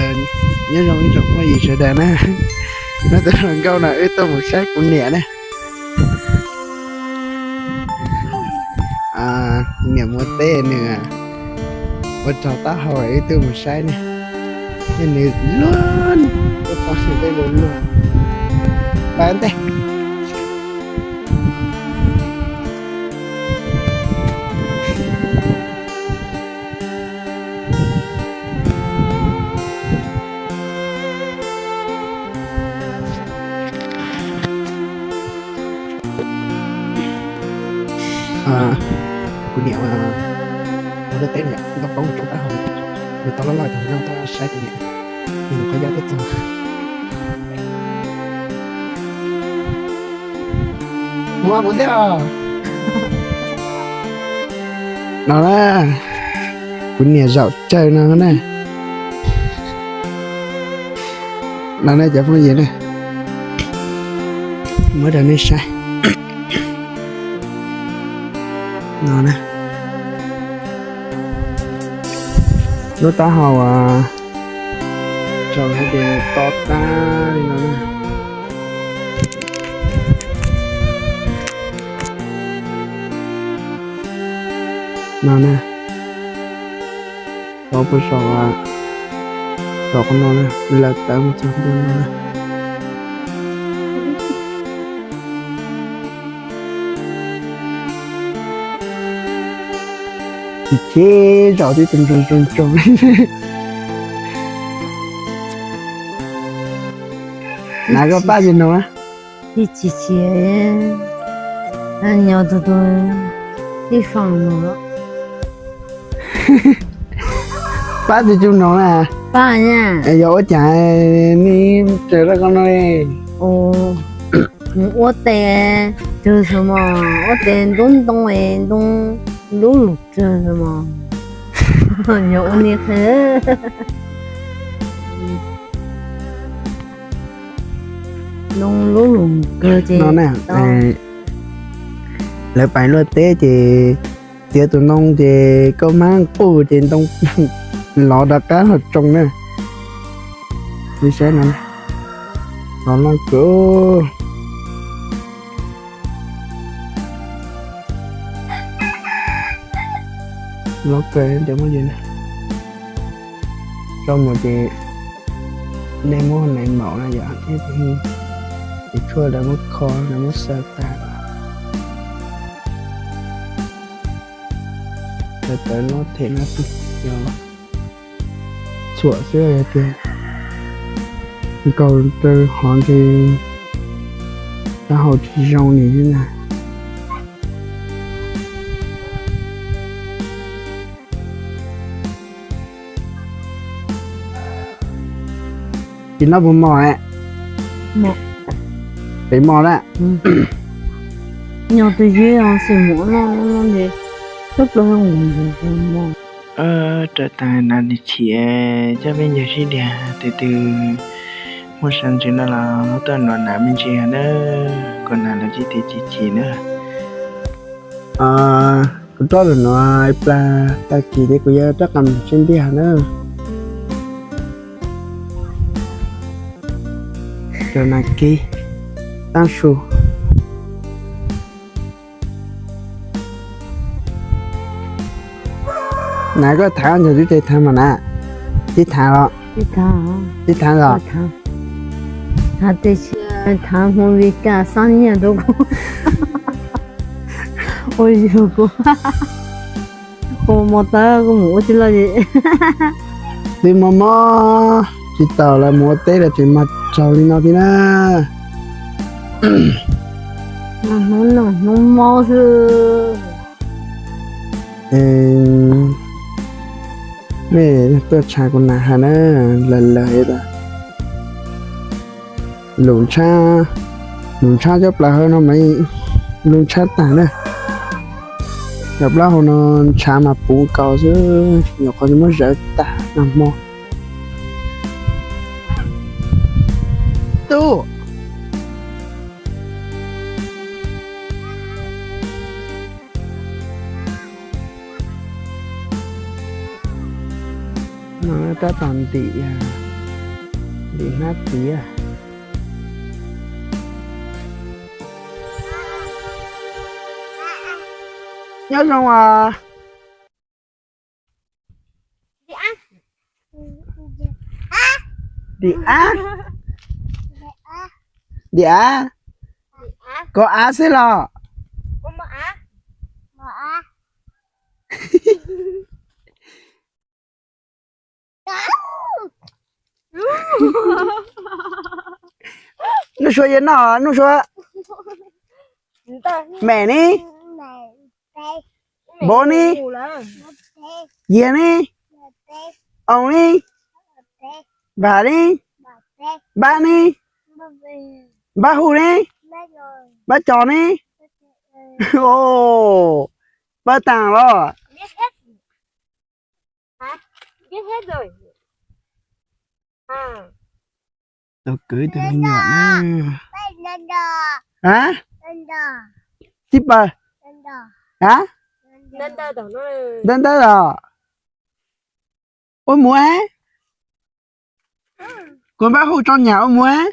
Nyob zoo ib tsoom phooj ywg sawv daws na, hnub no tuaj hluas nkauj no wb tuaj mus saib kuv niam na. Niam mus ua teb nws ua rog taub hau wb tuaj mus saib na. Nws luag, tuaj txog nws tej luag luag. Pab ntej. Kuv niam ua luaj teb niam ntaub poob rau taub hau, nws tau loj loj tau nyob tau saib kuv niam, nws qhov yaj twb txog. Mus mus ntej os. No na, kuv niam zaum tsawg no na. No na cov phooj ywg na, muab rau nej saib. No na, lub taub hau uas rau hais tias to tag li no na. No na, tau puag saum, saum qhov no na, lawv tawv mus txog ntua no na. Tsis chim zaum tib tug ntsoog ntsoog ntsoog. Nav koj pab tsis noog na. Tsis chim, nyob tus tus ib faam no. Pab tsis tug noog na. Pab na. Yog ua cas nej tseem rau qhov no li? Mus ua tes twg xwb mos, ua tes ntub ntoo, ntoo lub lug kawg xwb mos. Yog ua li qhia, ntoo lub lug kawg ces no na, lawv pais luaj teb ces txiav tus ntoo ces koj hmab nqus ces ntoo lov rov qab los tsoo na. Saib no, lov loj kawg. Lov kawg cov phooj ywg na. Tso mus ces nej muab nais maum na yom, thiab ces tshuaj lawv muab kho lawv muab xaws tag. Tawv tawv lob them no xwb, yog txhuam xwb, yog tias nkaus rau hov ntshe taub hau tsis zoo li na. Tsis noj puas mos? Pem mos na. Nyob twj ywm xwb mus noj noj noj li, tub plaub mos. Raws tag na, nws chim coj peb ncig sib ntiag, tus twg muaj sab ntsws no los tuaj nuv nas me ntsis na, kuv nas los tsis tias chim chim na. Kuv rov lwm nuav ib plag tag kis ces kuv yuav rov qab mus sib ntiag na. Rau nas kib, taab su. Na koj thaav ntawm tub ces thaav mas na, tib thaav los, tib thaav los. Thaav tes thaav hmo vim kaj xab nyiaj rau kuv. Ua yug kuv ua mos tawv kuv mus ua tsis loj li. Twb mob mob tsis tau lawv mus ua teb lawv tseem mag tsaug li no thiab na. Hnub noj hnub mob xwb. Nej tuaj tshaj kuv nas has na, lawv lawv tas lus ntshab, lus ntshab cov plaub hau no mas lus ntshab tag na. Cov plaub hau no ntshav mas puv nkaus xwb, nyuam qhuav muab zawv tag nag hmo. Tub, no tab tom ntim, Tim hnab tiav. Nyob zoo os. Tim av. Tim av. Kov av xwb los. Nuj Sua yog noj, Nuj Sua. Mem ni. Npov ni. Yiag ni. Oos ni. Vam ni. Npab ni. Npab hu ni. Npab cos ni. Npab taag los. Tau kwv tug me nyuam na. A, tib pawg. A, ntawd ntawd los. Ua muam, kuv npab hu tso nyam ua muam.